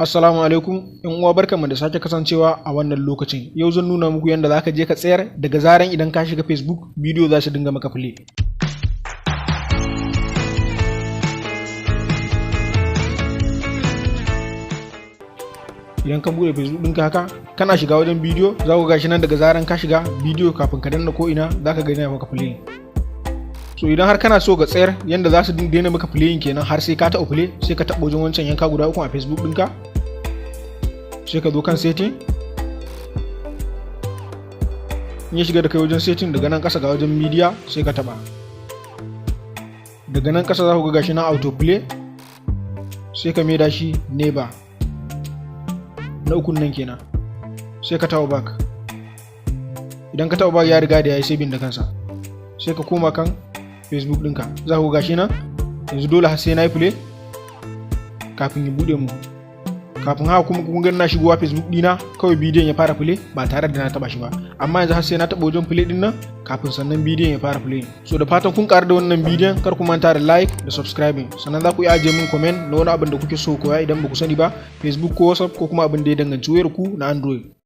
Assalamu alaikum ‘yan uwa, barkanmu da sake kasancewa a wannan lokacin. Yau zan nuna muku yadda zaka je ka tsayar daga zaran idan ka shiga Facebook, bidiyo za su dinga maka play. Idan ka buɗe Facebook ɗinka haka, kana shiga wajen bidiyo, za ku gashi nan, daga zaran ka shiga bidiyo, kafin ka danna ko ina za ka gani yana maka play. So idan har kana so ka tsayar yanda za su daina maka playing kenan har sai ka taɓa play, sai ka taɓa wajen wancan yanka guda uku a Facebook ɗinka, sai ka zo kan setting. In ya shiga da kai wajen setting, daga nan ƙasa ga wajen media, sai ka taɓa. Daga nan ƙasa za ku ga gashi nan auto play, sai ka maida shi never, na ukun nan kenan, sai ka taɓa back. Idan ka taɓa back, ya riga da ya yi saving da kansa. Sai ka koma kan Facebook ɗinka, za ku gashi nan yanzu dole har sai na yi play kafin ya buɗe mu. Kafin haka kuma kun ga na shigowa Facebook ɗina, kawai bidiyon ya fara play ba tare da na taɓa shi ba, amma yanzu har sai na taɓa wajen play ɗin nan kafin sannan bidiyon ya fara play. So da fatan kun ƙaru da wannan bidiyon. Kar ku manta da like da subscribing, sannan za ku iya ajiye min comment na wani abin da kuke so koya idan ba ku sani ba, Facebook ko WhatsApp ko kuma abin da ya danganci wayar ku na Android.